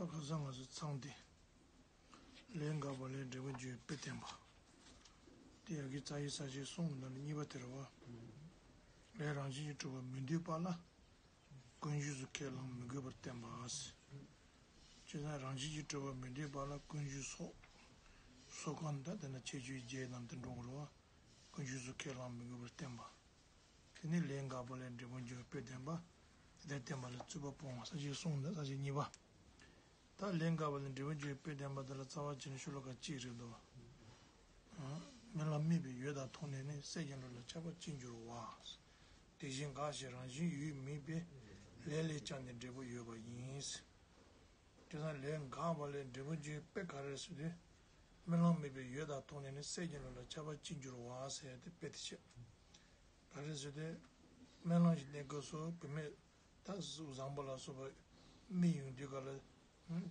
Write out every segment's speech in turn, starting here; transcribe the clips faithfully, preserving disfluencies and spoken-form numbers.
ད་ཁ་སང་ང་ཚོ་ཚང་སྟེ། ལས་འགགས་པ་ལས་འབྲས་བུ་འབྱུང་བའི་དཔེ་བསྟན་པ། དེ་ཡ་གི་རྩ་བའི་ས་བཅད་གསུམ་གྱི་ནང་ནས་གཉིས་པ་དེ་རེད་བ། ལས་རང་བཞིན་གྱིས་གྲུབ་པ་མི་འདོད་པ་ལ། ཀུན་འབྱུང་སོགས་ཁས་བླང་མི་དགོས་པར་བསྟན་པ། ཅེས་ན་རང་བཞིན་གྱིས་གྲུབ་པ་མི་འདོད་པ་ལ་ཀུན་འབྱུང་སོགས། སོགས་གང་དག་དེ་ན་ཁྱད་ཆོས་རྒྱས་རྣམས་དེ་འགྲོ་དགོས་རེད་བ། ཀུན་འབྱུང་སོགས་ཁས་བླང་མི་དགོས་པར་བསྟན་པ། དེ་ནས་ལས་འགགས་པ་ལས་འབྲས་བུ་འབྱུང་བའི་དཔེ་བསྟན་པ། དེ་ལྟར་བསྟན་པ་ལ་རྩོད་པ་སྤོང་བ་ས་བཅད་གསུམ་དང་ས་བཅད་གཉིས་པ། ད་ལས་འགགས་པ་ལས་འབྲས་བུ་འབྱུང་བའི་དཔེ་བསྟན་པ་དེ་ལ་རྩ་བ་བྱས་ནས་ཤོ་ལོ་ཀ་གཅིག་རེད་འདུག་རྨི་ལམ་རྨིས་པའི་འོད་དག་མཐོང་ནས་ནི། སྲེད་ཀྱི་བློ་ལ་ཆགས་པ་ཅི་འགྱུར་བ། དེ་བཞིན་འགགས་ཞེས་རང་བཞིན་ཡོད་མིན་པས། ལས་ལས་ཀྱང་ནི་འབྲས་བུ་ཡོད་པ་ཡིན། དེ་ལས་འགགས་པ་ལས་འབྲས་བུ་འབྱུང་བའི་དཔེ་ག་རེ་ཟེར་དུས། རྨི་ལམ་རྨིས་པའི་འོད་དག་མཐོང་ནས་ནི། སྲེད་ཀྱི་བློ་ལ་ཆགས་པ་ཅི་འགྱུར་བ་ཟེར་ཏེ་དཔེ་དེ་བཤད། ག་རེ་ཟེར་དུས། རྨི་ལམ་གྱི་གནས་སྐབས་སུ་བུད་མེད་ད་གཟུགས་བཟང་པོ་ལ་སོགས་པ་རྨིས་ཡོང་དུས་ག་ལ།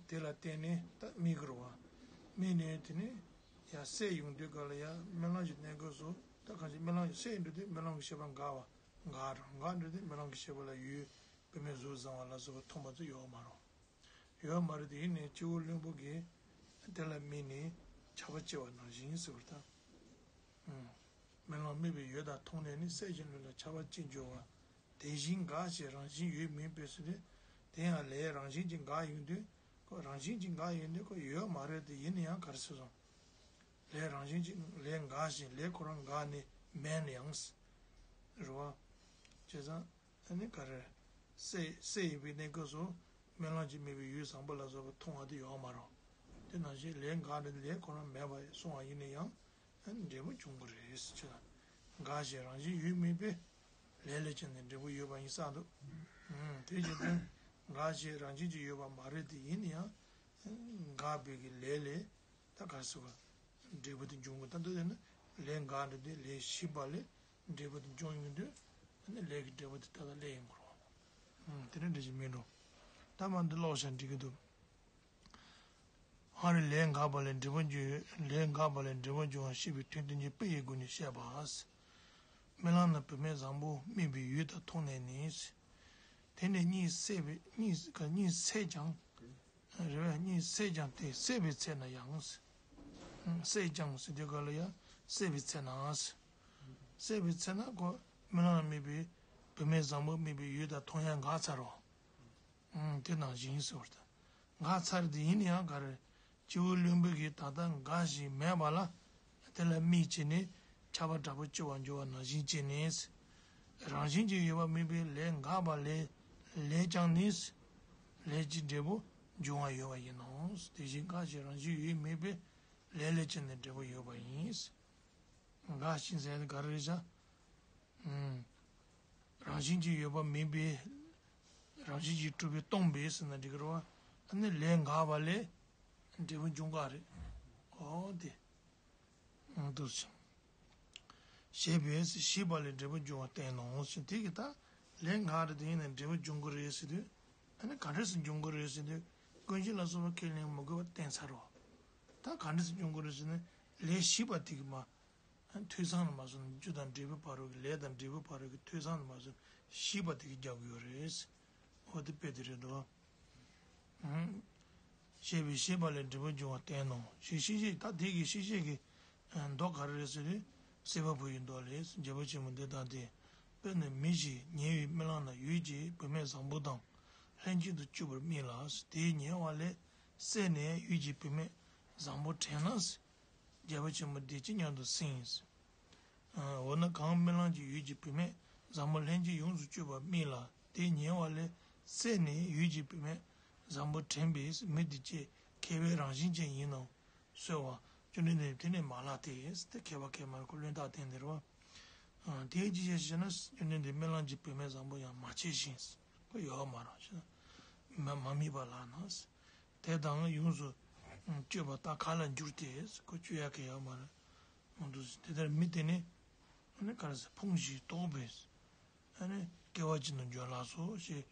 དེ་ལ་བརྟེན་ནས་ད་རྨིས་ཀྱི་རེད་བ། རྨིས་ནས་དེ་ནས་ཡང་སད་ཡོང་དུས་ག་ལ་ཡང་རྨི་ལམ་གྱི་གནས་སྐབས་སུ་ད་གང་ཞིག་རྨི་ལམ་གྱི་སད་འགྲོ་དུས་རྨི་ལམ་གྱི་ཤེས་པ་འགག་པ་འགག་རང་འགག་འགྲོ་དུས་རྨི་ལམ་གྱི་ཤེས་པ་ལ་ཡུལ་བུད་མེད་གཟུགས་བཟང་བ་ལ་སོགས་པ་མཐོང་བ་ཚོ་ཡོད་མ་རེད། ཡོད་མ་རེད་དེ་ཡིན་ནའི་སྐྱེ་བོ་བླུན་པོ་གིས་དེ་ལ་རྨིས་ནས་ཆགས་པ་སྐྱེ་བ་ནང་བཞིན་ཟེར་བ་དང་། རྨི་ལམ་རྨིས་པའི་འོད་དག་མཐོང་ནས་ནི། སྲེད་ཀྱི་བློ་ལ་ཆགས་པ་ཅི་འགྱུར་བ། དེ་བཞིན་འགགས་ཞེས་རང་བཞིན་ཡོད་མིན་པས་ཟེར་དུས། དེ་ཡང་ལས་རང་བཞིན་གྱིས་འགག་ཡོང་དུས་ཁོ་རང་བཞིན་གྱིས་འགག་ཡོང་དུས་ཁོ་ཡོད་མ་རེད་དེ་ཡིན་ན་ཡང་ག་རེ་ཟེར་སོང་། ལས་རང་བཞིན་གྱིས་ལས་འགགས་ཤིང་ལས་ཁོ་རང་འགགས་ནས་མེད་ན་ཡང་། རེད་བ། བྱས་ཙང་། ཨ་ནི་ག་རེ། སད་སད་ཡིན་པའི་གནས་སྐབས་སུ་རྨི་ལམ་གྱིས་རྨིས་པའི་འོད་བཟང་པོ་ལ་སོགས་པ་མཐོང་བ་དེ་ཡོད་མ་རེད། དེ་ནང་བཞིན་ལས་འགགས་ནས་ལས་ཁོ་རང་མེད་པ་སོང་བ་ཡིན་ན་ཡང་ཨ་ནི་འབྲས་བུ་འབྱུང་གི་རེད་ཟེར་ཆོས་དང་། འགགས་ཞེས་རང་བཞིན་ཡོད་མིན་པས། ལས་ལས་ཀྱང་ནི་འབྲས་བུ་ཡོད་པ་ཡིན་ས་འདུག་དེ་བཞིན་དུ་འགགས་ཞེས་རང་བཞིན་གྱིས་ཡོད་པ་མ་རེད་དེ་ཡིན་ན་ཡང་། འགགས་པའི་གི་ལས་ལས། ད་ག་རེ་ཟེར་བ། འབྲས་བུ་དེ་འབྱུང་དགོས་ད་འདུག་ཟེར་ན། ལས་འགགས་འགྲོ་དུས་ལས་ཞིག་པ་ལས་འབྲས་བུ་དེ་འབྱུང་ཡོང་དུས། ཨ་ནི་ལས་ཀྱི་འབྲས་བུ་དེ་ད་ལྟ་སླེབས་ཡོང་གི་རེད། ཨུམ། དེ་འདྲ་འདྲ་ཞིག་མིན་འགྲོ། ད་མ་འདི་ཀློག་བྱ་འགྲིག་གི་འདུག་ཨ་རེ་ལས་འགགས་པ་ལས་འབྲས་བུ་འབྱུང་ཡོད། ལས་འགགས་པ་ལས་འབྲས་བུ་འབྱུང་བ་ཤེས་པའི་དོན་དེ་ཉིད་དཔེ་ཡི་སྒོ་ནས་བཤད་པ། རྨི་ལམ་ན་བུད་མེད་བཟང་པོ་རྨིས་པའི་འོད་དག་མཐོང་ནས་ནི། དེ་ནས་གཉིད་སད་པའི་གཉིད་གཉིད་སད་ཀྱང་། རེ་བས་གཉིད་སད་ཀྱང་སྟེ་སད་པའི་ཚེ་ན་ཡང་། སད་ཀྱང་ཟེར་དུས་ག་ལ་ཡང་སད་པའི་ཚེ་ན། སད་པའི་ཚེ་ན་ཁོ་རྨི་ལམ་རྨིས་པའི་བུད་མེད་བཟང་པོ་རྨིས་པའི་འོད་དག་མཐོང་ཡང་འགག་ཚར་རོ། དེ་ནང་བཞིན་ཟེར་བ་དང་། འགག་ཚར་དེ་ཡིན་ན་ཡང་ག་རེ། སྐྱེ་བོ་བླུན་པོ་གིས་ད་ལྟ་འགག་བཞིན་མེད་པ་ལ། དེ་ལ་རྨིས་བྱས་ནས་ཆགས་པ་དྲག་པོ་སྐྱེ་བར་འགྱུར་བ་ནང་བཞིན་བྱས་ནས། རང་བཞིན་གྱིས་ཡོད་པ་མིན་པའི་ལས་འགགས་པ་ལས་ལས་ཀྱང་ནི། ལས་ཀྱི་འབྲས་བུ་འབྱུང་བ་ཡོད་པ་ཡིན་ནོ། དེ་བཞིན་འགགས་ཞེས་རང་བཞིན་ཡོད་མིན་པས་ལས་ལས་ཀྱང་ནི་འབྲས་བུ་ཡོད་པ་ཡིན། འགགས་ཤིང་ཟེར་ནི་ག་རེ་རེད་ཤག་ཨུམ། རང་བཞིན་གྱིས་ཡོད་པ་མིན་པས། རང་བཞིན་གྱིས་གྲུབ་པས་སྟོང་པས་ཟེར་ན་འགྲིག་གི་རེད་བ། ཨ་ནི་ལས་འགགས་པ་ལས་འབྲས་བུ་འབྱུང་ག་རེད། ཨོ་དེ། ཨང་དུ་ཞེས་པས་ཞིག་པ་ལས་འབྲས་བུ་འབྱུང་བ་བསྟན་ནོ་ཞེས་དེ་གི་ད་ལས་འགགས་རེད་དེ་ཡིན་ན་འབྲས་བུ་འབྱུང་གི་རེད་ཟེར་དུས། ཨ་ནི་ག་འདྲས་སུ་འབྱུང་གི་རེད་ཟེར་དུས། ཀུན་གཞི་ལ་སོགས་པ་ཁས་ལེན་མི་དགོས་པ་བསྟན་ཚར་རོ། ད་ག་འདྲས་སུ་འབྱུང་གི་རེད་ཟེར་ན། ལས་ཞིག་པ་དེ་གི་མ། ཐོས་བསམ་ལ་མ་སོན་རྒྱུ་དང་འབྲས་བུ་བར་རོ་གི་ལས་དང་འབྲས་བུ་བར་རོ་གི་ཐོས་བསམ་ལ་མ་སོན་ཞིག་པ་དེ་གི་རྒྱག་གི་ཡོད་རེད། འོ་དེ་དཔེ་དེ་རེད་དོ། ཞེས་པའི་ཞིག་པ་ལས་འབྲས་བུ་འབྱུང་བ་བསྟན་ནོ། ཞེས་ཤེས་བྱེད་ད་དེ་གི་ཤེས་བྱེད་ཀྱི་མདོ་ག་རེ་རེད་ཟེར་དུས། སྲིད་པ་བུ་ཡི་མདོ་ལས་རྒྱལ་པོ་ཆེན་པོ་འདི་ལྟ་སྟེ། དཔེར་ན་མི་ཞིག་ཉལ་བའི་རྨི་ལམ་ན་འོད་ཀྱིས་བུད་མེད་བཟང་པོ་དང་ལྷན་ཅིག་ཏུ་གྱུར་པར་རྨིས་ལ། དེ་ཉལ་བ་ལས་སད་ནས་འོད་ཀྱིས་བུད་མེད་བཟང་པོ་དྲན་ན། རྒྱལ་པོ་ཆེན་པོ་འདི་ཅི་སྙམ་དུ་སེམས། འོ་ན་གང་རྨི་ལམ་གྱི་འོད་ཀྱིས་བུད་མེད་བཟང་པོ་ལྷན་ཅིག་ཡོངས་སུ་གྱུར་པར་རྨིས་ལ་དེ་ཉལ་བ་ལས་སད་ནས་འོད་ཀྱིས་བུད་མེད་བཟང་པོ་དྲན་པས་མི་འདི་ཅི་མཁས་པའི་རང་བཞིན་ཅན་ཡིན་ནོ། གསོལ་བ། སྐྱོན་འདི་ནི་དེ་ནི་མ་ལགས་ཏེ། དེ་མཁས་པ་མཁས་མ་རེད་ཁོ་བླུན་རྟགས་བསྟན་དེ་རེད་བ། དེའི་ཅི་བྱས་ཞེ་ན་སྐྱོན་འདི་ནི་རྨི་ལམ་གྱི་བུད་མེད་བཟང་པོ་ཡང་མ་བྱས་ཤིང་། ཁོ་ཡོད་མ་རེད་ཞེ་ན། མ་མ་རྨིས་པ་ལགས་ན། དེ་དང་ཡོངས་སུ་སྤྱོད་པ་ལྟ་ག་ལ་འགྱུར་ཏེ། ཁོ་སྤྱོད་ཡག་གི་ཡོད་མ་རེད། མ་འདུག་ཟེར། དེ་ལྟར་མི་དེ་ནི་ཨ་ནི་ག་རེ་ཟེར་ཕུང་ཞིང་དོགས་པས་ཨ་ནི་སྐྱེ་བ་ཅན་དུ་འགྱུར་ལགས་སོ་ཞེས་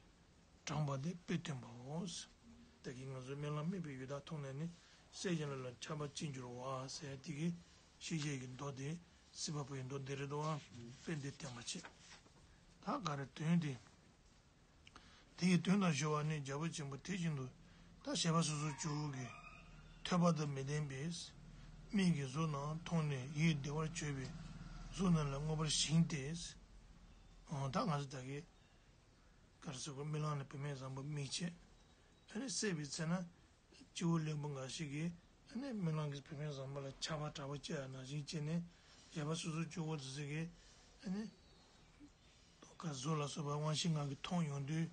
དྲངས་པ་དེ་དཔེ་སྟོན་པའོ། ད་གིན་ང་ཚོས་རྨི་ལམ་རྨིས་པའི་འོད་དག་མཐོང་ནས་ནི་སྲེད་ཀྱི་བློ་ལ་ཆགས་པ་ཅི་འགྱུར་བ་ཟེར་དེ་གི་ཤེས་བྱེད་ཀྱི་མདོ་དེ་སྲིད་པ་བུ་ཡི་མདོ་འདི་རེད་དོ། དཔེ་འདི་བསྟན་པ་བྱེད། ད་ག་རེ་དོན་དེ། དེ་ཡི་དོན་དང་ཞུ་བ་ནི་རྒྱལ་པོ་ཆེན་པོ་དེ་བཞིན་དུ་ད་ ད་བྱས་པ་སོ་སོ་བཅུ་པོ་གི་ཐོས་པ་དང་མི་ལྡན་པས། མིག་གིས་གཟུགས་རྣམས་མཐོང་ནས་ཡིད་བདེ་བར་སྤྱོད་པའི་གཟུགས་རྣམས་ལ་མངོན་པར་ཞེན་ཏེ། ཨོ་ད་ང་ཚོ་ད་གི་ག་རེ་ཟེར་དགོས། རྨི་ལམ་ལ་བུད་མེད་བཟང་པོ་མིག་བྱེད། ཨ་ནི་སད་པའི་ཚེ་ན་སྐྱེ་བོ་བླུན་པོ་འགའ་ཞིག་གིས་ཨ་ནི་རྨི་ལམ་གྱི་བུད་མེད་བཟང་པོ་ལ་ཆགས་པ་དྲག་པོ་སྐྱེ་ཡ་ནང་བཞིན་བྱས་ནས་བྱས་པ་སོ་སོ་བཅུ་པོ་དེ་ཚོ་གིས་ཨ་ནི། ག་གཟུགས་ལ་སོགས་པ་དབང་ཤེས་ལྔ་གིས་མཐོང་ཡོང་དུས་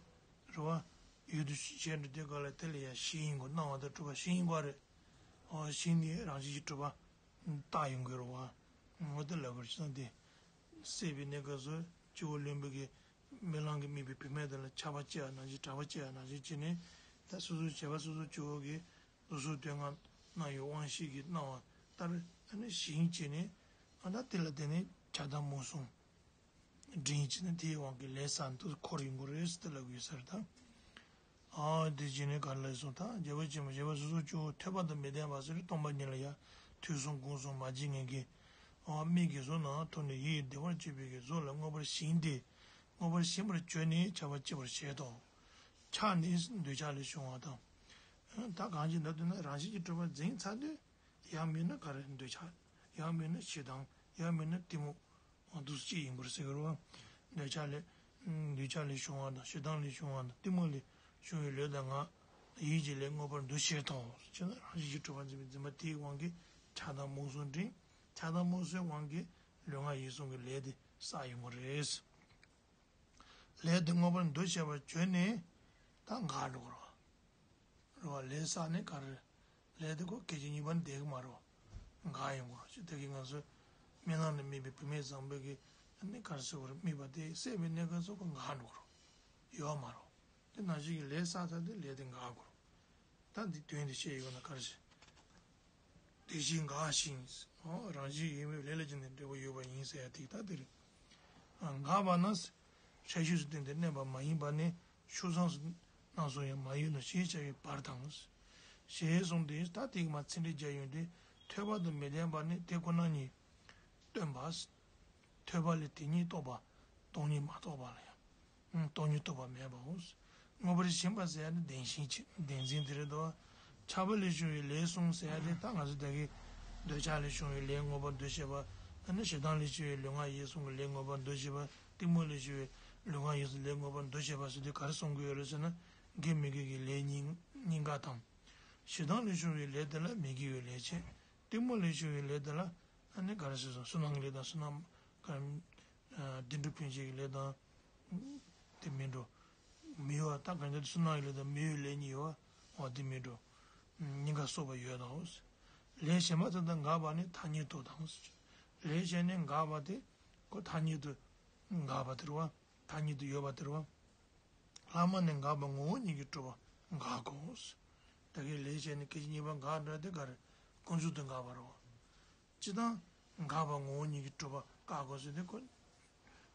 རེད་བ། ཡུལ་དུ་ཞེན་འགྲོ་དུས་ག་ལ་དེ་ལ་ཡང་ཞེན་ཡིན་དགོས། སྣང་བ་དང་སྤྲུལ་པ་ཞེན་ཡིན་དགོས་རེད། འོ་ཞེན་ནས་རང་བཞིན་གྱིས་གྲུབ་པ་བཏགས་ཡོང་གི་རེད་བ། འོ་དེ་ལ་གོ་ཞེ་སྡང་དེ། སད་པའི་གནས་སྐབས་སུ་སྐྱེ་བོ་བླུན་པོ་གིས་རྨི་ལམ་གྱི་དམིགས་པའི་བུད་མེད་དེ་ལ་ཆགས་པ་སྐྱེ་ཡ་ནང་བཞིན་དྲག་པོ་སྐྱེ་ཡ་ནང་བཞིན་བྱས་ནས། ད་སོ་སོའི་བྱས་པ་སོ་སོ་སྐྱེ་བོ་གིས་སོ་སོའི་དོན་ལྔ་སྣང་ཡོད་དབང་ཤེས་ཀྱི་སྣང་བ་ལྟར་ཨ་ནི་ཞེན་བྱས་ནས། ཨ་ད་དེ་ལ་བརྟེན་ནས་ཆགས་སྡང་རྨུགས་བཟུང་འདྲེན་བྱས་ནས་དེའི་དབང་གིས་ལས་བསགས་འདུ་འཁོར་ཡོང་གི་རེད་ཟེར་དེ་ལབ་ཀྱི་ཡོད་ས་རེད་ད། ཨ་དེ་བྱས་ནས་ག་རེ་ལབ་སོང་། ད་རྒྱལ་བ་ཆེན་པོ་བྱས་པ་སོ་སོ་སྐྱེ་བོ་ཐོས་པ་དང་མི་ལྡན་པ་ཟེར་སྟོང་པ་ཉིད་ལ་ཡང་ཐོས་བསམ་སྒོམ་གསུམ་མ་བྱས་ངན་གྱིས། ཨ་མིག་གིས་གཟུགས་རྣམས་མཐོང་ནས་ཡིད་བདེ་བར་སྤྱོད་པའི་གི་གཟུགས་ལ་མངོན་པར་ཞེན་ཏེ། མངོན་པར་ཞེན་པར་བྱས་ནས་ཆགས་པ་སྐྱེ་བར་བྱེད་དོ། ཆགས་ནས་འདོད་ཆགས་ལས་བྱུང་བ་དང་། ད་གང་ཞིག་ན་དུས་ན་རང་བཞིན་གྱིས་གྲུབ་པ་འཛིན་ཚར་དུས། ཡང་མིན་ན་ག་རེ་འདོད་ཆགས། ཡང་མིན་ན་ཞེ་སྡང་། ཡང་མིན་ན་གཏི་མུག་འདུ་བྱེད་ཡིན་པར་ཟེར་གི་རེད་བ། འདོད་ཆགས་ལས། འདོད་ཆགས་ལས་བྱུང་བ་དང་ཞེ་སྡང་ལས་བྱུང་བ་དང་གཏི་མུག་ལས་བྱུང་བའི་ལས་དང་ལྔ། ཡིད་ཀྱི་ལས་མངོན་པར་འདུ་བྱེད་དོ། ཅེ་ན་རང་བཞིན་གྱིས་གྲུབ་པ་འཛིན་པའི་འཛིན་པ་དེའི་དབང་གིས་ཆགས་སྡང་རྨུགས་བཟུང་འདྲེན། ཆགས་སྡང་རྨུགས་བཟུང་དབང་གིས་ལུས་ངག་ཡིད་གསུམ་གྱི་ལས་དེ་བསགས་ཡོང་གི་རེད། ལས་དེ་མངོན་པར་འདུ་བྱེད་པར་བྱས་ནས་ད་འགག་འགྲོ་གི་རེད་བ། རེད་བ། ལས་བསགས་ནས་ག་རེ། ལས་དེ་ཁོ་སྐད་ཅིག་གཉིས་པ་ནི་བསྡད་ཀྱི་མ་རེད་བ། འགག་ཡོང་གི་རེད། ཅི་ད་གིན་ང་ཚོས་རྨི་ལམ་ནས་དམིགས་པའི་བུད་མེད་བཟང་པོ་གི་ནི་ག་རེ་ཟེར་དགོས་རེད། དམིགས་པ་དེ་སད་པའི་གནས་སྐབས་སུ་ཁོ་འགག་འགྲོ་གི་རེད། ཡོད་མ་རེད། དེ་ནང་བཞིན་གྱི་ལས་བསགས་ཚར་དུས་ལས་དེ་འགག་དགོས་རེད། ད་འདི་དོན་དེ་བཤད་ཡོད་ན་ག་རེ་བྱེད། དེ་བཞིན་འགགས་ཤིང་། ཨོ་རང་བཞིན་ཡོད་མེད་ལས་ལ་བརྟེན་ནས་འབྲས་བུ་ཡོད་པ་ཡིན་ཟེར་ཡ་དེ་ད་དེ་རེད། ཨ་འགགས་པ་ན། ཆ་ཤས་སུ་བརྟེན་ཏེ་གནས་པ་མ་ཡིན་པ་ནི་ཕྱོགས་མཚུངས་སུ་སྣང་སོགས་ཡང་མ་ཡོད་ན་ཞེས་བྱ་བའི་བར་དང་། ཞེས་གསུངས་ཏེ་ད་དེ་གི་མ་ཚིག་འགྲེལ་རྒྱག་ཡོང་དུས་ཐོས་པ་དང་མི་ལྡན་པ་ནི་དེ་ཁོ་ན་ཉིད་སྟོན་པ། ཐོས་པ་ལས་དེ་ཉིད་རྟོགས་པ། སྟོང་ཉིད་མ་རྟོགས་པ་ལ་ཡང་། སྟོང་ཉིད་རྟོགས་པ་མེད་པའོ། མངོན་པར་ཞེན་པ་ཟེར་ཡ་ནི་བདེན་ཞེན་བྱེད་བདེན་འཛིན་དེ་རེད་དོ། ཆགས་པ་ལས་བྱུང་བའི་ལས་གསུམ་ཟེར་ཡ་དེ་ད་ང་ཚོ་ད་གི་འདོད་ཆགས་ལས་བྱུང་བའི་ལས་མངོན་པར་འདུ་བྱེད་པ། ཨ་ནི་ཞེ་སྡང་ལས་བྱུང་བའི་ལུས་ངག་ཡིད་གསུམ་གྱི་ལས་མངོན་པར་འདུ་བྱེད་པ། གཏི་མུག་ལས་བྱུང་བའི་ལུས་ངག་ཡིད་གསུམ་ལས་མངོན་པར་འདུ་བྱེད་པ་ཟེར་དུས་ག་རེ་གསུང་གི་ཡོད་རེད་ཟེར་ན། དགེ་མི་དགེ་གི་ལས་གཉིས་གཉིས་ཀ་དང་། ཞེ་སྡང་ལས་བྱུང་བའི་ལས་དེ་ལ་མི་དགེ་བའི་ལས་བྱེད། གཏི་མུག་ལས་བྱུང་བའི་ལས་དེ་ལ་ཨ་ནི་ག་རེ་ཟེར་སོང་། བསོད་ནམས་ཀྱི་ལས་དང་བསོད་ནམས་ག་རེ། བདེ་འགྲོ་ཕན་བྱེད་ཀྱི་ལས་དང་། དེ་མིན་འགྲོ། མི་གཡོ་བ་ད་ག་འདྲ་བསོད་ནམས་ཀྱི་ལས་དང་མི་གཡོ་བའི་ལས་གཉིས་ཡོད་པ། འོ་དེ་མིན་འགྲོ། གཉིས་ཀ་གསོག་པ་ཡོད་དང་། ལས་གཞན་པ་དེ་དག་འགགས་པ་ནི་ཐ་སྙད་དུ་དང་། ལས་གཞན་ནི་འགགས་པ་དེ་ཁོ་ཐ་སྙད་དུ་འགགས་པ་དེ་རེད་བ། ཐ་སྙད་དུ་ཡོད་པ་དེ་རེད་བ། ལྷག་མ་ནི་འགགས་པ་ངོ་བོ་ཉིད་ཀྱིས་གྲུབ་པ་འགག་གོ། ད་གིན་ལས་བྱས་ནས་སྐད་ཅིག་གཉིས་པ་འགག་འགྲོ་དེ་ག་རེ། ཀུན་རྫོབ་ཏུ་འགག་པ་རེད་བ། སྤྱིར་བཏང་འགག་པ་ངོ་བོ་ཉིད་ཀྱིས་གྲུབ་པ་བཀག་དགོས་ཟེར་ཏེ་ཁོ།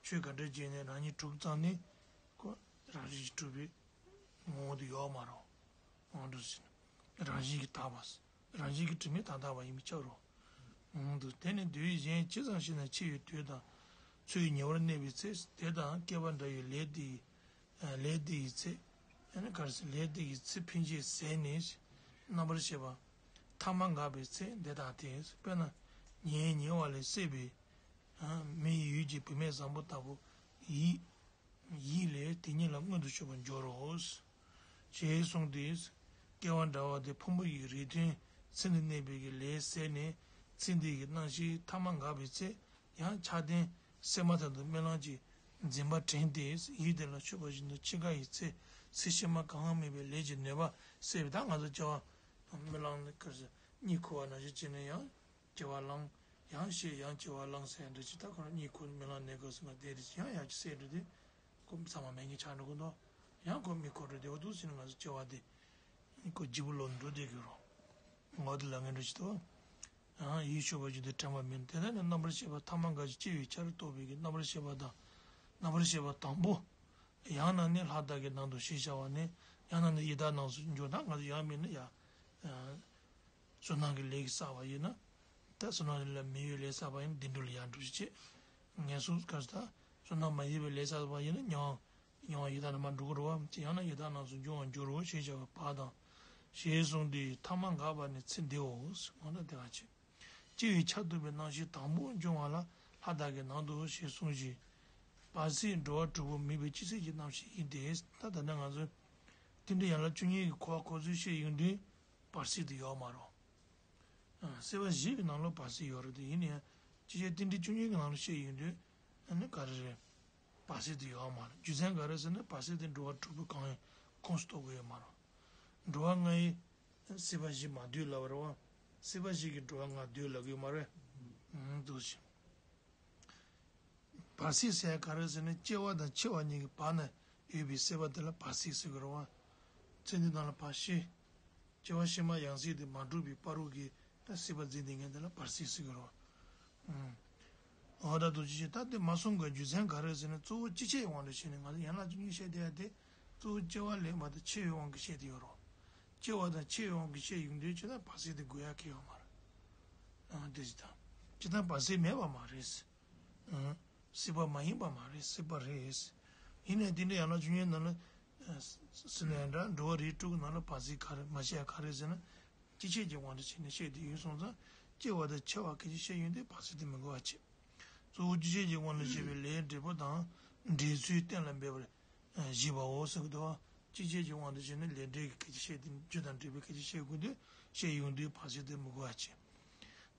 ཆོས་ག་འདྲ་བྱས་ནས་རང་ཉིད་གྲུབ་ཙང་ནས་ཁོ་རང་རིག་གིས་གྲུབ་པའི་ངོ་བོ་དེ་ཡོད་མ་རེད། འོང་འགྲོ་ཟེར་ན། རང་བཞིན་གྱིས་དག་པ། རང་བཞིན་གྱིས་གྲུབ་མིན་དག་དག་པ་ཡིན་པས་ཁྱབ་རོ། འོང་འདུག་དེ་ནི་དུས་གཞན་ཇི་ཙམ་ཞིག་ན་འཆི་བའི་དུས་དང་། འཚོ་བའི་ཉེ་བར་གནས་པའི་ཚེ་དེ་དང་སྐལ་པ་འདྲ་བའི་ལས་དེ་ཡི། ལས་དེ་ཡི་ཚེ། ཡང་ན་ག་རེ་ཟེར། ལས་དེ་ཡི་ཚེ་ཕན་ཆད་ཟད་ནས། རྣམ་པར་ཤེས་པ། ཐ་མ་འགགས་པའི་ཚེ་འདི་དང་དེ། དཔེར་ན། ཉལ་ཉལ་བ་ལས་སད་པའི། མི་ཡི་ཡུལ་གྱི་བུད་མེད་བཟང་པོ་ལྟ་བུ་ཡིད། ཡིད་ལས་དེ་ཉིད་ལ་མངོན་དུ་གྱུར་པར་འགྱུར་རོ། ཞེས་གསུངས་ཏེ། སྐལ་བ་འདྲ་བ་དེ་ཕུང་པོ་ཡི་རིགས་མཐུན་ཚེ་འདིར་གནས་པའི་གི་ལས་ཟད་ནས་ཚེ་འདི་ཡི་སྣང་ཤས་ཐ་མ་འགགས་པའི་ཚེ། ཡང་ཆགས་ལྡན་སད་མ་ཐག་ཏུ་རྨི་ལམ་གྱི་འཛིན་པ་དྲན་ཏེ་ཡིད་དེ་ལ་ཆུད་པ་བཞིན་དུ་འཆི་ཁ་ཡི་ཚེ་ཚེ་ཕྱི་མ་གང་མེད་པའི་ལས་ཀྱི་ནུས་པ་སད་པའི། ད་ང་ཚོ་སྐྱེ་བ་རྨི་ལམ་ནི་ག་རེ་ཟེར། གཉིད་ཁུག་པ་ནང་བཞིན་བྱས་ནས་ཡང་སྐྱེ་བ་བླངས། ཡང་ཤི་ཡང་སྐྱེ་བ་བླངས་ཟེར་འདྲ་ཅིག་ད་ཁོ་རང་གཉིད་ཁུག་རྨི་ལམ་གནས་སྐབས་སུ་ང་བསྡད་དེ་ཅིག་ཡང་ཡར་ཅིག་སད་འགྲོ་དུས་ཁོ་ཚང་མ་མེད་མཁན་ཆགས་འགྲོ་གི་འདུག་ཡང་ཁོ་མིག་ཁུག་འགྲོ་དུས་འོ་འདུག་ཟེར་ནས་ང་ཚོ་སྐྱེ་བ་དེ་ཁོ་ལྗིད་པོ་ལོག་འགྲོ་བསྡད་ཀྱི་རོ། ངོ་དེ་ལ་ངན་འགྲོ་ཅིག་འདུག་ཡང་ཡིད་ཆུད་པ་བཞིན་དུ་དྲན་པ་མིན། དེ་ལྟར་ན་རྣམ་པར་ཤེས་པ་ཐ་མ་འགགས་ཤིང་སྐྱེ་བའི་ཆར་གཏོགས་པའི་གི་རྣམ་པར་ཤེས་པ་དང་། རྣམ་པར་ཤེས་པ་དང་པོ། ཡང་ན་ནི་ལྷ་དག་གི་ནང་དུ་ཞེས་བྱ་བ་ནས། ཡང་ན་ནི་ཡི་དྭགས་རྣམས་སུ་འགྱུར་ན། ང་ཚོ་ཡང་མིན་ན་ཡ། བསོད་ནམས་ཀྱི་ལས་ཀྱིས་བསགས་པ་ཡིན་ན། ད་བསོད་ནམས་ལ་མི་གཡོ་བའི་ལས་བསགས་པ་ཡིན་ན་བདེ་འགྲོ་ལ་ཡར་འགྲོ་ཞིག་བྱེད། ངན་སོང་ག་ས། བསོད་ནམས་མ་ཡིན་པའི་ལས་བསགས་པ་ཡིན་ན་མྱང་། མྱང་བ་ཡི་དྭགས་རྣམས་འགྲོ་གི་རེད་བ། ཡང་ན་ཡི་དྭགས་རྣམས་སུ་འགྱུར་བར་འགྱུར་རོ་ཞེས་བྱ་བའི་བར་དང་། ཞེས་གསུངས་ཏེ། ཐ་མ་འགགས་པ་ནི་ཚེ་འདིའོ། ངོ་ན་དེ་བ་ཆེ། སྐྱེ་བའི་ཆ་ཐོབ་པའི་རྣམ་ཤེས་དང་པོ་འབྱུང་བ་ལ་ལྷ་དག་གི་ནང་དུ་ཞེས་གསུངས་ཤིང་། བར་སྲིད་འགྲོ་བ་དྲུག་པོ་མེད་པའི་སྤྱི་སྲིད་ཀྱི་རྣམ་ཤེས་ཡིན་ཏེ། ད་ད་ནི་ང་ཚོས་རྟེན་འབྲེལ་ཡན་ལག་བཅུ་གཉིས་ཀྱི་འཁོར་བ་འཁོར་ཚུལ་བཤད་ཡོང་དུས་བར་སྲིད་དུ་ཡོད་མ་རེད། སྲིད་པ་བཞི་གི་ནང་ལ་བར་སྲིད་ཡོད་རེད་དེ། ཡིན་ན་ཡང་སྤྱི་སྤྱོད་རྟེན་འབྲེལ་བཅུ་གཉིས་ཀྱི་ནང་ལ་བཤད་ཡོང་དུས་ཨ་ནི་ག་རེ་རེད། བར་སྲིད་དུ་ཡོད་མ་རེད། རྒྱུ་མཚན་ག་རེ་ཟེར་ན་བར་སྲིད་དེ་འགྲོ་བ་དྲུག་པོ་གང་ཡང་ཁོངས་སུ་གཏོགས་ཀྱི་ཡོད་མ་རེད། འགྲོ་བ་ལྔ་ཡི་སྲིད་པ་བཞི་མ་འདུས་ལབ་པ་རེད་བ། སྲིད་པ་བཞི་གི་འགྲོ་བ་ལྔ་འདུས་ལབ་ཀྱི་ཡོད་མ་རེད། ཨང་། འདུག་ཅིང་། བར་སྲིད་ཟེར་ག་རེ་ཟེར་ན་སྐྱེ་བ་དང་འཆི་བ་གཉིས་ཀྱི་བར་ན་ཡོད་པའི་སྲིད་པ་དེ་ལ་བར་སྲིད་ཟེར་གྱི་རེད་བ། ཚེ་འདི་དང་ལ་བར་ཤི། སྐྱེ་བ་ཕྱི་མ་ཡང་སྲིད་དེ་མ་གྲུབ་པའི་བར་དུ་གི་སྲིད་པ་འཛིན་བསྡད་མཁན་དེ་ལ་བར་སྲིད་ཟེར་གྱི་རེད་བ། ཨང་། འོ་ད་དུ་ཅི་ཞིག་ད་དེ་མ་གསུང་གི་རྒྱུ་མཚན་ག་རེ་ཟེར་ན་གཙོ་བོ་སྤྱི་ཆའི་དབང་དུ་བྱས་ནས་ང་ཚོ་ཡན་ལག་བཅུ་གཉིས་བཤད་བསྡད་ཡ་དེ་གཙོ་བོ་སྐྱེ་བ་ལེན་པ་དང་འཆི་བའི་དབང་གིས་བཤད་བསྡད་ཡོད་རེད་བ། སྐྱེ་བ་དང་འཆི་བའི་དབང་གིས་བཤད་ཡོང་དུས་ཅི་ད་བར་སྲིད་དེ་དགོས་ཡ་གི་ཡོད་མ་རེད། ཨང་། དེ་ཅི་ད་ཅི་ད་བར་སྲིད་མེད་པ་མ་རེད། སྲིད་པ་མ་ཡིན་པ་མ་རེད། སྲིད་པ་རེད། ཡིན་ནའི་དེ་འདྲ་ཡང་ན་བཅུ་གཉིས་ནང་ལ་སྲིད་ནས་འདྲ་འགྲོ་བ་རིགས་དྲུག་གི་ནང་ལ་བར་སྲིད་ག་རེ་མ་བཤད་ག་རེ་ཟེར་ན་སྤྱི་ཆའི་དབང་དུ་བྱས་ནས་བཤད་དེ་ཡིན་སོང་ཙང་སྐྱེ་བ་དང་འཆི་བ་སྐད་ཆ་བཤད་ཡོང་དུས་བར་སྲིད་དེ་མི་དགོས་པ་བྱེད། གཙོ་བོ་སྤྱི་ཆའི་དབང་དུ་བྱས་པའི་ལས་འབྲས་བུ་དང་འབྲེལ་ཚུལ་གཏན་ལ་འབེབས་པར་བཞེད་པའོ་ཟེར་གི་འདུག་བ། སྤྱི་ཆའི་དབང་དུ་བྱས་ནས་ལས་འབྲས་ཀྱི་སྐད་ཆ་བཤད་དེ་རྒྱུ་དང་འབྲས་བུའི་སྐད་ཆ་བཤད་དགོས་དུས་བཤད་ཡོང་དུས་བར་སྲིད་དེ་མི་དགོས་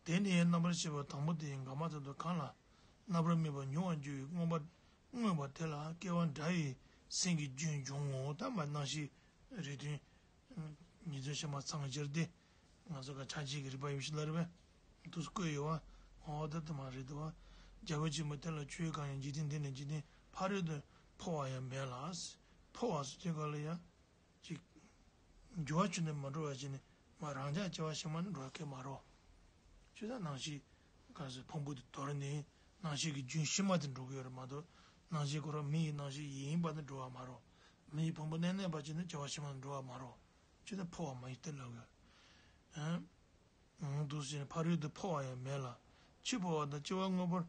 པ་བྱེད། དེ་ནི་རྣམ་པར་ཤེས་པ་དང་པོ་དེ་ཡི་འགག་མ་ཐག་ཏུ་གང་ལ་རྣམ་པར་སྨིན་པ་མྱོང་བར་འགྱུར་བའི་མངོན་པར་མངོན་པ་དེ་ལ་སྐྱེ་བ་འདྲ་བའི་སེམས་ཀྱི་རྒྱུན་འབྱུང་ངོ་། ད་མ་རྣམ་ཤེས་རིགས་མཐུན་ཉིས་བརྩེགས་ཕྱི་མ་ཚང་སྦྱར་ཏེ་ང་ཚོ་ག་ཆ་གཅིག་གི་རིག་པ་ཡོད་ཤི་ལ་རེ་བས་དུས་བཀོད་ཡོད་བ། འོ་ད་དུ་མ་རེད་དུ་བ། རྒྱལ་པོ་ཆེན་པོ་དེ་ལ་ཆོས་གང་ཡང་འཇིག་རྟེན་འདི་ནས་འཇིག་རྟེན་ཕ་རོལ་ཏུ་འཕོ་བ་ཡང་མེད་ལ། འཕོ་བ་སུ་དེ་ག་ལ་ཡང་། ཅིག་འགྱུར་བ་ཆུ་ནས་མ་འགྲོ་བ་ཞིག་ནི་མ་རང་ཅག་སྐྱེ་བ་ཕྱི་མ་ནི་འགྲོ་སྐད་མ་རོ། ཆུ་དང་རྣམ་ཤེས་ག་ཟེར་ཕུང་པོ་དེ་དོར་ནས་རྣམ་ཤེས་ཀྱི་རྒྱུན་ཕྱི་མ་དེ་འགྲོ་གི་ཡོད་རེད་མ་གཏོགས་རྣམ་ཤེས་ཁོ་རང་མི་ཡི་རྣམ་ཤེས་ཡིན་པ་ནི་འགྲོ་བ་མ་རོ། མི་ཡི་ཕུང་པོ་གནས་གནས་པ་ཅིག་ནི་སྐྱེ་བ་ཕྱི་མ་ནི་འགྲོ་བ་མ་རོ། ཆུ་དང་འཕོ་བ་མ་ཡིན་ཏེ་ལབ་ཡོད། འོང་དུ་ཕྱིན་ཕ་རོལ་ཏུ་འཕོ་བ་ཡང་མེད་ལ། འཆི་འཕོ་བ་དང་སྐྱེ་བ་མངོན་པར།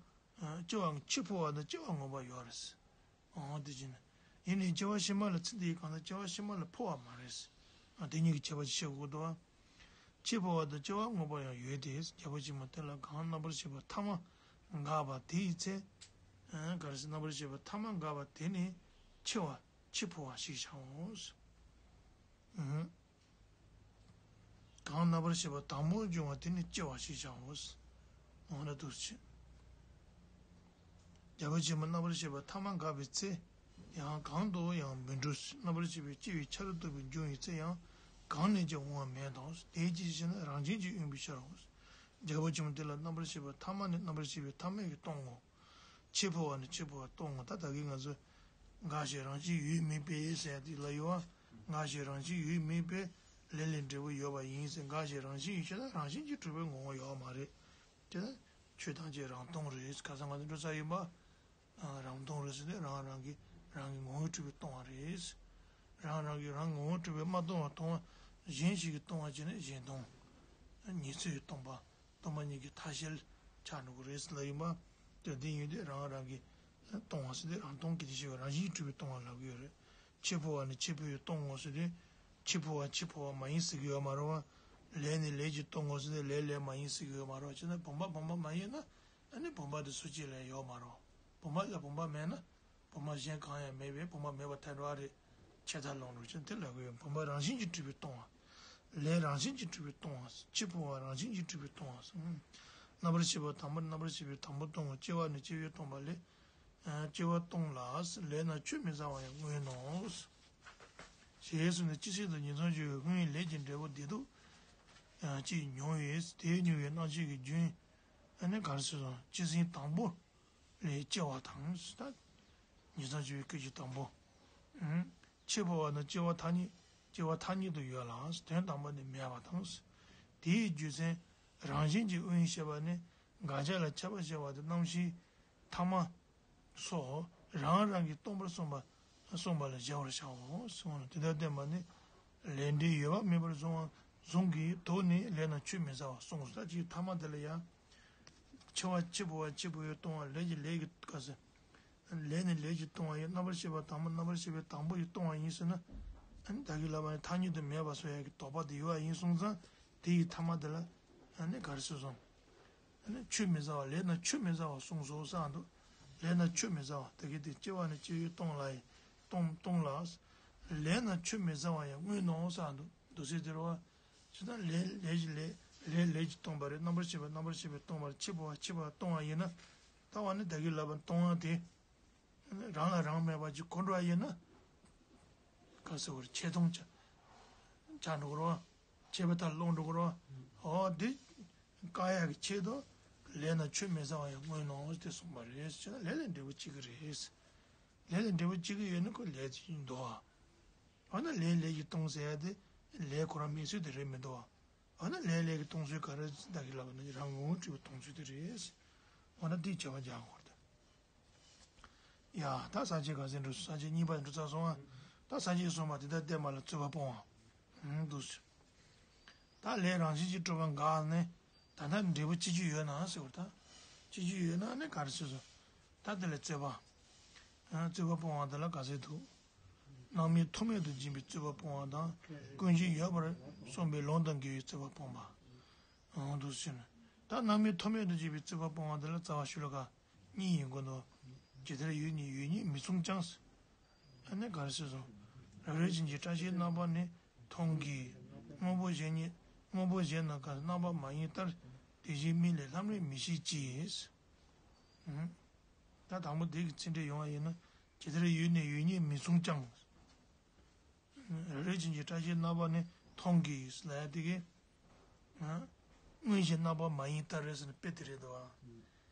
སྐྱེ་བ་འཆི་འཕོ་བ་དང་སྐྱེ་བ་མངོན་པར་ཡོད་རེད། འོང་དེ་བཞིན། ཡིན་ནའི་སྐྱེ་བ་ཕྱི་མ་ལ་ཚེ་འདིའི་གང་ལྟར་སྐྱེ་བ་ཕྱི་མ་ལ་འཕོ་བ་མ་རེད། དེ་གཉིས་ཀྱི་ཁྱད་པར་ཅིག་ཤེས་དགོས་འདུག་བ། འཆི་འཕོ་བ་དང་སྐྱེ་བ་མངོན་པར་ཡང་ཡོད་དེ། རྒྱལ་པོ་ཆེན་མོ་དེ་ལ་གང་རྣམ་པར་ཤེས་པ་ཐ་མ་འགགས་པ་དེ་ཡི་ཚེ། ག་རེ་ཟེར་རྣམ་པར་ཤེས་པ་ཐ་མ་འགགས་པ་དེ་ནི་འཆི་བ་འཆི་འཕོ་བ་ཞེས་བྱའོ། གང་རྣམ་པར་ཤེས་པ་དང་པོ་འབྱུང་བ་དེ་ནི་སྐྱེ་བ་ཞེས་བྱའོ། འོ་ན་འདུག་ཕྱིར། རྒྱལ་པོ་ཆེན་པོ་རྣམ་པར་ཤེས་པ་ཐ་མ་འགགས་པའི་ཚེ། ཡང་གང་དུ་ཡང་མི་འགྲོ། རྣམ་པར་ཤེས་པའི་སྐྱེ་བའི་ཆ་རུ་གཏོགས་པའི་འབྱུང་བའི་ཚེ་ཡང་གང་ནས་ཀྱང་འོང་བ་མེད་དོ། དེའི་ཕྱིར་ཞེ་ན་རང་བཞིན་གྱིས་དབེན་པའི་ཕྱིར་རོ། རྒྱལ་པོ་ཆེན་པོ་དེ་ལ་རྣམ་པར་ཤེས་པ་ཐ་མ་ནི་རྣམ་པར་ཤེས་པའི་ཐ་མ་གིས་སྟོང་ངོ་། འཆི་འཕོ་བ་ནི་འཆི་འཕོ་བ་སྟོང་ངོ་། ད་ད་གིན་ང་ཚོས་འགག་བྱེད་རང་བཞིན་ཡོད་མིན་པས་ཟེར་ཡ་དེ་ལ་ཡོད་བ། འགག་བྱེད་རང་བཞིན་ཡོད་མིན་པས་ལས་ལས་འབྲས་བུ་ཡོད་པ་ཡིན་ཟེར། འགག་བྱེད་རང་བཞིན་ཡོད་ཕྱིར་ན་རང་བཞིན་གྱིས་གྲུབ་པའི་ངོ་བོ་ཡོད་མ་རེད། དེ་ན་ཆོས་ཐམས་ཅད་རང་སྟོང་རེད། ཁ་སང་ང་ཚོ་འགྲོ་ས་ཡིན་པ། རང་སྟོང་རེད་ཟེར་ཏེ་རང་རང་གིས་རང་གི་ངོ་བོས་གྲུབ་པས་སྟོང་བ་རེད། རང་རང་གིས་རང་ངོ་བོས་གྲུབ་པས་མ་སྟོང་བ་སྟོང་བ་གཞན་ཞིག་གིས་སྟོང་བ་བྱས་ན་གཞན་སྟོང་། ཉི་ཚེ་ཡི་སྟོང་པ། སྟོང་པ་ཉིད་ཀྱི་མཐའ་བཤལ་ཆགས་འགྲོ་གི་རེད་ཟེར་ལབ་ཡིན་པ། དེ་འདི་ཡིན་དུས་རང་རང་གིས་སྟོང་བ་ཟེར་ཏེ་རང་སྟོང་གི་དེ་ཤེས་པ་རང་བཞིན་གྱིས་གྲུབ་པས་སྟོང་བ་ལབ་ཀྱི་ཡོད་རེད། འཆི་འཕོ་བ་ནི་འཆི་འཕོ་བས་སྟོང་ངོ་ཟེར་དུས། འཆི་འཕོ་བ་འཆི་འཕོ་བ་མ་ཡིན་ཟེར་གྱི་ཡོད་མ་རེད་བ། ལས་ནི་ལས་ཀྱིས་སྟོང་ངོ་ཟེར་ཏེ་ལས་ལས་མ་ཡིན་ཟེར་གྱི་ཡོད་མ་རེད་བ། བྱས་ན་བུམ་པ་བུམ་པ་མ་ཡིན་ན། ཨ་ནི་བུམ་པ་དེ་སུ་གཅིག་ལ་ཡོད་མ་རེད། བུམ་པ་ལ་བུམ་པ་མེད་ན། བུམ་པ་གཞན་གང་ཡང་མེད་པས་བུམ་པ་མེད་པར་ཐལ་འགྲོ་བ་རེད། ཆད་མཐའ་ལོག་འགྲོ་ཕྱིར་དེ་ལ་གོ་ཡོད། བུམ་པ་རང་བཞིན་གྱིས་གྲུབ་པས་སྟོང་བ། ལས་རང་བཞིན་གྱིས་གྲུབ་པས་སྟོང་བ། འཆི་འཕོ་བ་རང་བཞིན་གྱིས་གྲུབ་པས་སྟོང་བ། རྣམ་པར་ཤེས་པ་དང་པོ་རྣམ་པར་ཤེས་པས་དང་པོ་སྟོང་བ། སྐྱེ་བ་ནི་སྐྱེ་བས་སྟོང་པ་ལས། སྐྱེ་བ་སྟོང་ལ། ལས་རྣམས་ཆུད་མི་ཟ་བ་ཡང་མངོན་ནོ། ཞེས་གསུངས་ནས་སྤྱི་སྲིད་དུ་ངན་སོང་སྦྱོར་བའི་སྔོན་ལས་ཀྱི་འབྲས་བུ་བདེ་སྡུག་ཅིག་མྱོང་བས་དེའི་མྱོང་བའི་རྣམ་ཤེས་ཀྱི་རྒྱུན་ཨ་ནི་ག་རེ་ཟེར་སོང་སྤྱི་སྲིད་དང་པོ། ལས་སྐྱེ་བ་དང་། ད་ངན་སོང་སྦྱོར་བའི་སྐད་ཅིག་དང་པོ། འཆི་འཕོ་བ་དང་སྐྱེ་བ་ཐ་སྙད། སྐྱེ་བ་ཐ་སྙད་དུ་ཡོད་ལ་དོན་དམ་པར་ནི་མེད་པ་དང་། དེའི་རྒྱུ་མཚན་རང་བཞིན་གྱིས་དབེན་ཞེས་པ་ནི་དགག་བྱ་ལ་ཁྱབ་པ་ཞེས་པ་དེ་རྣམ་ཤེས་ཐ་མ་སོགས་རང་རང་གིས་སྟོང་པར་གསུངས་པ་གསུངས་པ་ལ་བཞག་པར་བྱའོ་གསུངས་ནས། དེ་ལྟར་བསྟན་པ་ནི་ལས་འབྲས་ཡོད་པ་མིན་པར་བཟུང་བ་བཟུང་གིས་དོགས་ནས་ལས་རྣམས་ཆུད་མི་ཟ་བར་གསུངས་སོ། ད་ཅིག་ཐ་མ་དེ་ལ་ཡང་འཆི་བ་འཆི་འཕོ་བ་འཆི་འཕོ་བས་སྟོང་བ། ལས་ཀྱི་ལས་ཀྱི་ག་ཟེར། ལས་ནི་ལས་ཀྱིས་སྟོང་བ་ཡིན། རྣམ་པར་ཤེས་པ་དང་པོ་རྣམ་པར་ཤེས་པའི་དང་པོ་ཡིས་སྟོང་བ་ཡིན་ཟེར་ན། ཨ་ནི་ད་གིན་ལབ་པ་ནི་ཐ་སྙད་དུ་མེད་པ་བཟོ་ཡག་གི་དོགས་པ་དེ་ཡོད་པ་ཡིན་སོང་ཙང་དེ་ཡི་ཐ་མ་དེ་ལ་ཨ་ནི་ག་རེ་ཟེར་སོང་། ཨ་ནི་ཆོས་མི་ཟ་བ་ལས་ན་ཆོས་མི་ཟ་བ་གསུངས་སོ་ཟེར་འདུག་ལས་ན་ཆོས་མི་ཟ་བ་དེ་གི་དེ་སྐྱེ་བ་ནས་སྐྱེ་བའི་སྟོང་ལ་ཡི་སྟོང་སྟོང་ལ། ལས་ན་ཆོས་མི་ཟ་བ་ཡང་དངོས་སྣང་ཟེར་འདུག་འདུག་སེ་དེ་རེད་བ། ཇི་ལྟར་ལས་ལས་ཀྱི་ལས་ལས་ལས་ཀྱིས་སྟོང་པ་རེད། རྣམ་པར་ཤེས་པ་རྣམ་པར་ཤེས་པས་སྟོང་པར་ཕྱེ་བ་ཕྱེ་བ་སྟོང་བ་ཡིན་ན། ལྟ་བ་ནི་ད་གིན་ལབ་པ་སྟོང་བ་དེ། རང་ལ་རང་མེད་པ་ཅིག་གོ་འགྲོ་བ་ཡིན་ན། ག་ཟེར་བར་ཆད་སྟོང་ཆ་ཆ་འགྲོ་གི་རེད་བ། ཆད་པ་ལྟར་ལོག་འགྲོ་གི་རེད་བ། འོ་འདི་བཀག་ཡག་གི་ཆེད་དུ་ལས་ན་ཆོས་མི་ཟ་བ་ཡང་དངོས་སྣང་ཟེར་གསུངས་པ་རེད་ཟེར་ན་ལས་ལས་འབྲས་བུ་གཅིག་གི་རེད། ལས་ལས་འབྲས་བུ་གཅིག་གི་ཡོད་ན་ཁོ་ལས་ཅིག་ཡིན་འདུག་བ། འོ་ན་ལས་ལས་ཀྱིས་སྟོང་ཟེར་ཡ་དེ་ལས་ཁོ་རང་མེད་ཚུལ་དེ་རེད་མི་འདུག་བ། འོ་ན་ལས་ལས་ཀྱིས་སྟོང་ཚུལ་ག་རེ་ཟེར་ད་གིན་ལབ་པ་ན་རང་ངོ་བོ་སྤྲོས་པའི་སྟོང་ཚུལ་དེ་རེད། འོ་ན་འདིའི་བྱ་བ་རྒྱག་དགོས་རེད། ཡ་ད་ས་བཅད་ག་ཚོད་འགྲོ་སོང་། ས་བཅད་གཉིས་པ་འགྲོ་ཚར་སོང་ཨ། ད་ས་བཅད་གསུམ་པ་དེ་ལྟར་བསྟན་པ་ལ་རྩོད་པ་སྤོང་བ། ཧུམ་འདུག་སེ། ད་ལས་རང་བཞིན་གྱིས་གྲུབ་པ་འགགས་ནས་ད་ལྟ་འབྲས་བུ་སྐྱེ་རྒྱུ་ཡོད་ན་ཟེར་བ་ད། སྐྱེ་རྒྱུ་ཡོད་ན་ནི་ག་རེ་ཟེར་སོང་། ད་དེ་ལ་རྩོད་པ། ཨ་རྩོད་པ་སྤོང་བ་དེ་ལ་ག་ཚོད་འདུག་སྣང་མེད་ཐོགས་མེད་དུ་འབྱིན་པའི་རྩོད་པ་སྤོང་བ་དང་ཀུན་གཞི་ཡོད་པར་གསུངས་པའི་ལུང་དང་འགལ་བའི་རྩོད་པ་སྤོང་བ། འོང་དུ་ཕྱིན། ད་སྣང་མེད་ཐོགས་མེད་དུ་འབྱིན་པའི་རྩོད་པ་སྤོང་བ་འདི་ལ་རྩ་བ་ཤུ་ལ་ཀ་གཉིས་ཡིན་དགོས་འདུག་ཇི་ལྟར་ཡོད་ནི་ཡོད་ཉིད་མི་མཚུངས་ཀྱང་། ཨ་ནི་ག་རེ་ཟེར་སོང་། རང་རིག་ཅན་གྱི་བཀྲ་ཤིས་རྣམ་པ་ནི་མཐོང་གི། དངོས་པོ་གཞན་ཉིད་དངོས་པོ་གཞན་རྣམས་ཀྱང་རྣམ་པ་མ་ཡིན་ལྟར་དེ་བཞིན་མིན་ལས་ལྷམ་རིམ་མི་ཤེས་ཀྱི། ད་དང་པོ་འདི་གི་ཚིག་འགྲེལ་ཡོང་བ་ཡིན་ན་ཇི་ལྟར་ཡོད་ནི་ཡོད་ཉིད་མི་མཚུངས་ཀྱང་། རང་རིག་ཅན་གྱི་བཀྲ་ཤིས་རྣམ་པ་ནི་མཐོང་གི་ལབ་ཡ་དེ་གི། དངོས་གཞན་རྣམ་པ་མ་ཡིན་ལྟར་རེད་ཟེར་ནས་དཔེ་དེ་རེད་འདུག་བ།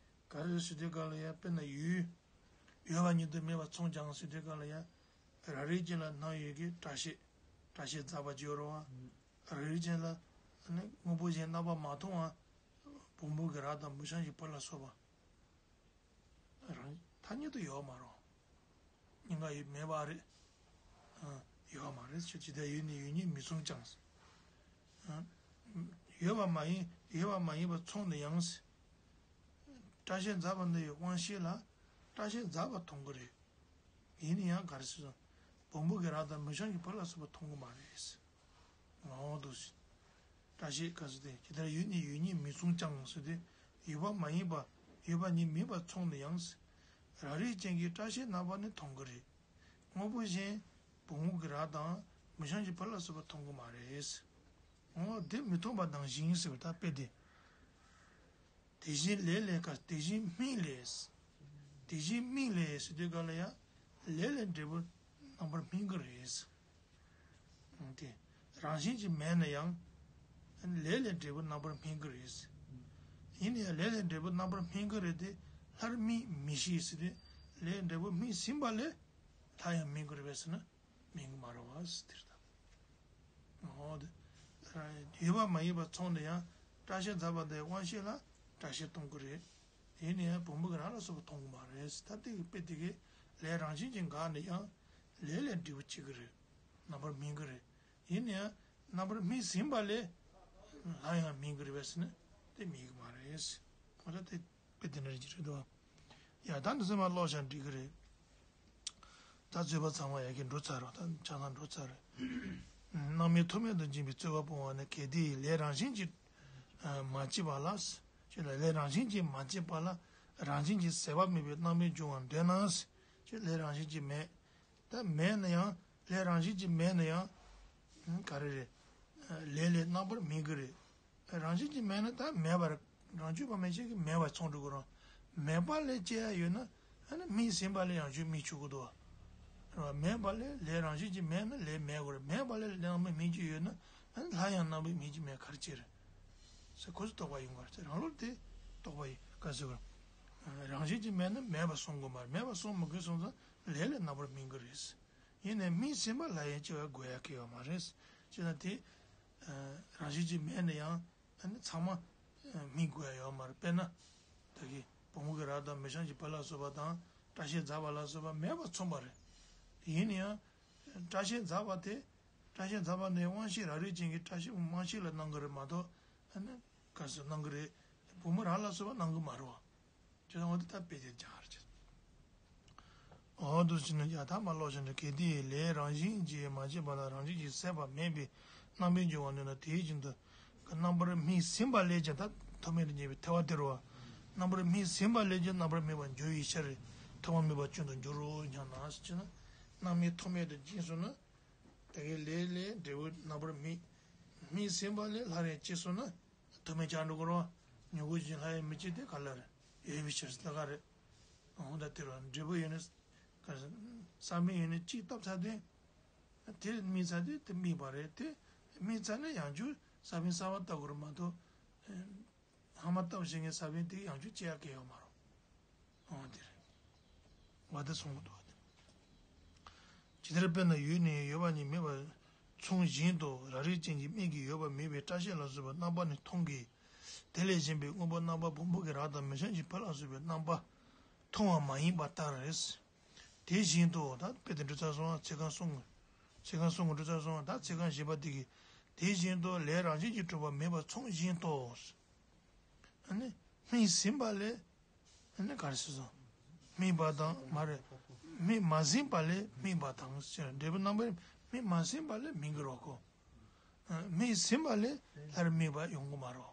ག་རེ་ཟེར་དུས་ག་ལ་ཡ་དཔེར་ན་ཡུལ། ཡོད་པ་ཉིད་དུ་མེད་པ་མཚུངས་ཀྱང་ཟེར་དུས་ག་ལ་ཡ། རང་རིག་ཅན་ལ་སྣང་ཡུལ་གྱི་བཀྲ་ཤིས། བཀྲ་ཤིས་འཛག་པ་ཅིག་ཡོད་རེད་བ། རང་རིག་ཅན་ལ་ནི་དངོས་པོ་གཞན་རྣམ་པ་མ་མཐོང་བ། བོང་བུ་གི་རྭ་དང་མུ་ཤང་གི་བུ་ལ་སོགས་པ། རང་ཐ་སྙད་དུ་ཡོད་མ་རེད། སྙིང་ག་ཡོད་མེད་པ་རེད། ཨ། ཡོད་མ་རེད་ཁྱོད་ཇི་ལྟར་ཡོད་ནི་ཡོད་ཉིད་མི་མཚུངས་ཀྱང་། ཨ། ཡོད་པ་མ་ཡིན་ཡོད་པ་མ་ཡིན་པ་མཚུངས་ན་ཡང་། བཀྲ་ཤིས་འཛག་པ་འདི་ཡི་དབང་ཤེས་ལ་བཀྲ་ཤིས་འཛག་པ་མཐོང་གི་རེད། ཡིན་ན་ཡང་ག་རེ་ཟེར་སོང་། བོང་བུ་གི་རྭ་དང་མུ་ཤང་གི་བུ་ལ་སོགས་པ་མཐོང་གི་མ་རེད། ངོ་བོ་འདུག་སེ། བཀྲ་ཤིས་ག་ཟེར་ཏེ་ཇི་ལྟར་ཡོད་ནི་ཡོད་ཉིད་མི་མཚུངས་ཀྱང་ཟེར་ཏེ། ཡོད་པ་མ་ཡིན་པ་ཡོད་པ་ཉིད་མིན་པ་མཚུངས་ན་ཡང་། རང་རིག་ཅན་གྱི་བཀྲ་ཤིས་རྣམ་པ་ནི་མཐོང་གི་རེད། དངོས་པོ་གཞན་བོང་བུ་གི་རྭ་དང་མུ་ཤང་གི་བུ་ལ་སོགས་པ་མཐོང་གི་མ་རེད། འོ་དེ་མི་མཐོང་པ་ནང་བཞིན་ཟེར་བ་ད་དཔེ་དེ། དེ་བཞིན་ལས་ལས་ཀ་དེ་བཞིན་སྨིན་ལས། དེ་བཞིན་སྨིན་ལས་ཟེར་དུས་ག་ལ་ཡ། ལས་ལས་འབྲས་བུ་རྣམ་པར་སྨིན་གྱི་རེད། དེ་རང་བཞིན་གྱིས་མེད་ན་ཡང་། ལས་ལས་འབྲས་བུ་རྣམ་པར་སྨིན་གྱི་རེད། ཡིན་ན་ཡང་ལས་ལས་འབྲས་བུ་རྣམ་པར་སྨིན་གྱི་རེད་དེ་སླར་སྨིན་མི་ཤེས་ཟེར་ཏེ། ལས་འབྲས་བུ་སྨིན་ཟིན་པ་ལས་སླར་ཡང་སྨིན་གྱི་རེད་པས་ཟེར་ན། མིང་མ་རུང་བ་ཟེར་ད། འོ་དེ། ཡོད་པ་མ་ཡིན་པ་མཚུངས་ན་ཡང་བཀྲ་ཤིས་འཛག་པ་དེའི་དབང་ཤེས་ལ་བཀྲ་ཤིས་མཐོང་གི་རེད། ཡིན་ན་ཡང་བོང་བུ་གི་རྭ་ལ་སོགས་པ་མཐོང་གི་མ་རེད་ད་དེ་གི་དཔེ་དེ་གི་ལས་རང་བཞིན་གྱིས་འགགས་ན་ཡང་ལས་ལས་འབྲས་བུ་སྐྱེ་གི་རེད། རྣམ་པར་སྨིན་གི་རེད། ཡིན་ན་ཡང་རྣམ་པར་སྨིན་ཟིན་པ་ལས་སླར་ཡང་སྨིན་གི་རེད་པས་ཟེར་ན་དེ་སྨིན་གི་མ་རེད། འོ་ད་དེ། དཔེ་དེ་འདྲ་ཞིག་རེད་འདུག་ཡ་ད་འདི་ཚོ་མར་ཀློག་བྱས་འགྲིག་གི་རེད། ད་རྩོད་པ་ཚང་མ་ཡ་གི་འགྲོ་ཚར་རོ་ད་ཆ་ཚང་འགྲོ་ཚར་རེད། སྣང་མེད་ཐོགས་མེད་དུ་འབྱིན་པའི་རྩོད་པ་སྤོང་བ་ནི་གལ་ཏེ་ལས་རང་བཞིན་གྱིས་མ་སྐྱེས་པ་ལ། ཅེས་ལ་ལས་རང་བཞིན་གྱིས་མ་སྐྱེས་པ་ལ་རང་བཞིན་གྱིས་ཟད་པ་མེད་པའི་སྣང་མེད་འབྱུང་བར་འདོད་ན། ཅེས་ལས་རང་བཞིན་གྱིས་མེད། ད་མེད་ན་ཡང་ལས་རང་བཞིན་གྱིས་མེད་ན་ཡང་། ག་རེ་རེད། ལས་ལས་རྣམ་པར་སྨིན་གྱི་རེད། རང་བཞིན་གྱིས་མེད་ན་ད་མེད་པར་རང་རྒྱུད་པ་མན་ཆད་ཀྱིས་མེད་པར་མཚོན་འགྲོ་གི་རེད། མེད་པ་ལས་སྐྱེ་ཡ་ཡོད་ན་ཨ་ནི་སྨིན་ཟིན་པ་ལས་ཡང་རྒྱུད་སྨིན་ཆོག་གི་འདུག་བ། རེད་བ། མེད་པ་ལས་ལས་རང་བཞིན་གྱིས་མེད་ན་ལས་མེད་དགོས་རེད། མེད་པ་ལས་རྣམ་པར་སྨིན་གྱི་ཡོད་ན་ཨ་ནི་སླར་ཡང་རྣམ་པར་སྨིན་གྱི་མེད་ག་རེ་བྱེད་རེད། ཟེར་ཁོ་ཚོ་རྟོག་པ་ཡོང་གི་རེད། རང་ལུགས་དེ་རྟོག་པ་ཡིན་ག་ཟེར་གི་རེད། རང་བཞིན་གྱིས་མེད་ན་མེད་པ་སོང་དགོས་མ་རེད། མེད་པ་སོང་མི་དགོས་སོང་ཙང་ལས་ལས་རྣམ་པར་སྨིན་གྱི་རེད། ཡིན་ནའི་སྨིན་ཟིན་པ་ལ་ཡང་སྐྱེ་བ་དགོས་ཡ་གི་ཡོད་མ་རེད། ཅེ་ན་དེ། རང་བཞིན་གྱིས་མེད་ན་ཡང་ཨ་ནི་ཚང་མ་སྨིན་དགོས་ཡ་ཡོད་མ་རེད། དཔེར་ན། ད་གི་བུ་མོ་གི་རྭ་དང་མི་ཤང་གི་བུ་ལ་སོགས་པ་དང་བཀྲ་ཤིས་འཛག་པ་ལ་སོགས་པ་མེད་པ་མཚུངས་པ་རེད། ཡིན་ན་ཡང་། བཀྲ་ཤིས་འཛག་པ་དེ། བཀྲ་ཤིས་འཛག་པ་ནི་དབང་ཤེས་རང་རིག་ཅན་གྱི་བཀྲ་ཤིས་དབང་ཤེས་ལ་སྣང་གི་རེད་མ་གཏོགས་ཨ་ནི། ག་ཟེར་སྣང་གི་རེད། བུ་མོ་རྭ་ལ་སོགས་པ་སྣང་གི་མ་རེད་བ། ཅེ་ན་འོ་དེ་ད་དཔེ་དེ་སྦྱང་ཡ་རེད། འོ་འདུག་ཕྱིན་ན་ཡང་ཐ་མ་ལོག་ཕྱིན་ན། གལ་ཏེ་ལས་རང་བཞིན་གྱིས་མ་སྐྱེས་པ་ལ་རང་བཞིན་གྱིས་ཟད་པ་མེད་པའི་རྣམ་པའི་འགྱུར་བ་འདོད་ན། དེའི་རྒྱུ་མཚན་དུ་རྣམ་པར་སྨིན་ཟིན་པ་ལས་ཀྱང་ད་ཐོགས་མེད་དུ་གནས་པའི་ཐལ་བ་དེ་རུ། རྣམ་པར་སྨིན་ཟིན་པ་ལས་ཀྱང་རྣམ་པར་སྨིན་པར་འགྱུར་བའི་ཕྱིར། ཐོགས་པ་མེད་པ་ཀུན་ཏུ་འགྱུར་རོ་སྙམ་ན་ཟེར་ན། རྣམ་སྨིན་ཐོགས་མེད་དུ་འབྱིན་སོང་ན། དེ་གའི་ལས་ལས་འབྲས་བུ་རྣམ་པར་སྨིན། སྨིན་ཟིན་པ་ལས་སླར་ཡང་སྐྱེས་སོང་ན། ཐོགས་མེད་ཀྱང་འགྲོ་གི་རེད་བ། མྱུ་གུ་བཞིན་སླར་ཡང་མི་སྐྱེ་དེ་ག་ལ་རེད། ཡོད་པའི་ཕྱིར་ཟེར་ག་རེད། འོ་ད་དེ་རུ་འབྲས་བུ་ཡོད་ན། ས་བོན་ཡོད་ན་གཅིག་བཏབ་ཚར་དུས། དེ་སྨིན་ཚར་དུས་དེ་སྨིན་པ་རེད་དེ། སྨིན་ཚར་ན་ཡང་བསྐྱར་ས་བོན་གསར་པ་བཏབ་དགོས་རེད་མ་གཏོགས། སྔ་མ་བཏབ་བཞག་མཁན་ས་བོན་དེ་ཡང་བསྐྱར་སྐྱེ་ཡག་གི་ཡོད་མ་རེད། འོ་དེ་རེད། བ་དེ་གསུང་གི་འདུག་བ་དེ། ཇི་ལྟར་དཔེར་ན་ཡོད་ནས་ཡོད་པ་ཉིད་མེད་པ་མཚུངས་བཞིན་དུ། རང་རིག་ཅན་གྱི་མིག་གིས་ཡོད་པ་མེད་པའི་སྐྲ་ཤད་ལ་སོགས་པ་རྣམ་པ་ནི་མཐོང་གི། དེ་ལས་གཞན་པའི་དངོས་པོ་རྣམ་པ་བོང་བུ་གི་རྭ་དང་མེ་ཤིང་གི་ཕུ་ལ་སོགས་པའི་རྣམ་པ་མཐོང་བ་མ་ཡིན་པ་ལྟར། དེ་བཞིན་དུ་ད་དཔེ་དེ་འགྲོ་ཚར་སོང་། ཚིག་རྐང་གསུམ། ཚིག་རྐང་གསུམ་འགྲོ་ཚར་སོང་། ད་ཚིག་རྐང་བཞི་པ་དེ་གིས། དེ་བཞིན་དུ་ལས་རང་བཞིན་གྱིས་གྲུབ་པ་མེད་པ་མཚུངས་བཞིན་དུ། ཨ་ནི་སྨིན་ཟིན་པ་ལས། ཨ་ནི་ག་རེ་ཟེར་སོང་། སྨིན་པ་དང་མ་རེད། སྨིན་མ་ཟིན་པ་ལས་སྨིན་པ་དང་ཟེར། འབྲས་བུ་རྣམ་པར་སྨིན་མ་ཟིན་པ་ལས་སྨིན་གྱི་རེད་ཁོ། ཨ། སྨིན་ཟིན་པ་ལས་སླར་སྨིན་པ་ཡོང་གི་མ་རེད།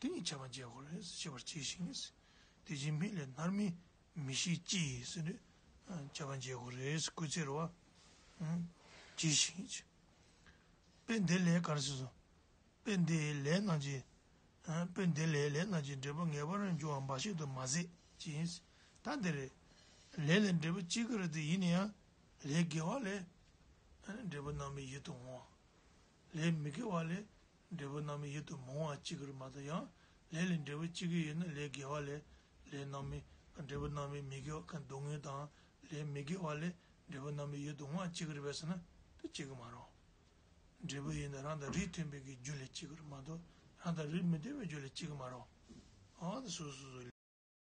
དེ་ཉིད་ཁྱབ་པ་འབྱེད་དགོས་རེད། ཤེས་པར་གྱིས་ཤིག། དེ་བཞིན་སྨིན་ལས་སླར་སྨིན་མི་ཤེས་ཀྱི་ཟེར་ནས་ཁྱབ་པ་འབྱེད་དགོས་རེད། སྐུལ་ཚིག་རེད་བ། གྱིས་ཤིག། དཔེ་འདི་ལས་ག་རེ་ཟེར་སོང་། དཔེ་འདི་ལས་རྣམས་ཀྱིས། དཔེ་འདི་ལས་ལས་རྣམས་ཀྱིས་འབྲས་བུ་ངེས་པར་འབྱུང་བ་འབའ་ཞིག་ཏུ་མ་ཟད་ཅིང་། ད་འདི་རེད། ལས་ལས་འབྲས་བུ་སྐྱེ་གི་རེད་དེ། ཡིན་ན་ཡང་ལས་དགེ་བ་ལས་འབྲས་བུ་རྣམ་སྨིན་ཡིད་དུ་འོང་བ། ལས་མི་དགེ་བ་ལས་འབྲས་བུ་རྣམ་སྨིན་ཡིད་དུ་མི་འོང་བ་སྐྱེ་གི་རེད་མ་གཏོགས། ཡང་ལས་ལས་འབྲས་བུ་སྐྱེ་གི་ཡོད་ན་ལས་དགེ་བ་ལས་ལས་རྣམ་སྨིན། འབྲས་བུ་རྣམ་སྨིན་མི་དགེ་བ་གི་སྡུག་བསྔལ་དང་། ལས་མི་དགེ་བ་ལས་འབྲས་བུ་རྣམ་སྨིན་ཡིད་དུ་འོང་བ་སྐྱེ་གི་རེད་པས་ཟེར་ན་དེ་སྐྱེ་གི་མ་རེད། འབྲས་བུ་ཡིན་ན་རང་དང་རིགས་མཐུན་པའི་གི་རྒྱུ་ལས་སྐྱེ་གི་རེད་མ་གཏོགས། རང་དང་རིགས་མི་མཐུན་པའི་རྒྱུ་ལས་སྐྱེ་གི་མ་རེད། ཨ་ནི་སོ་སོ་སོ།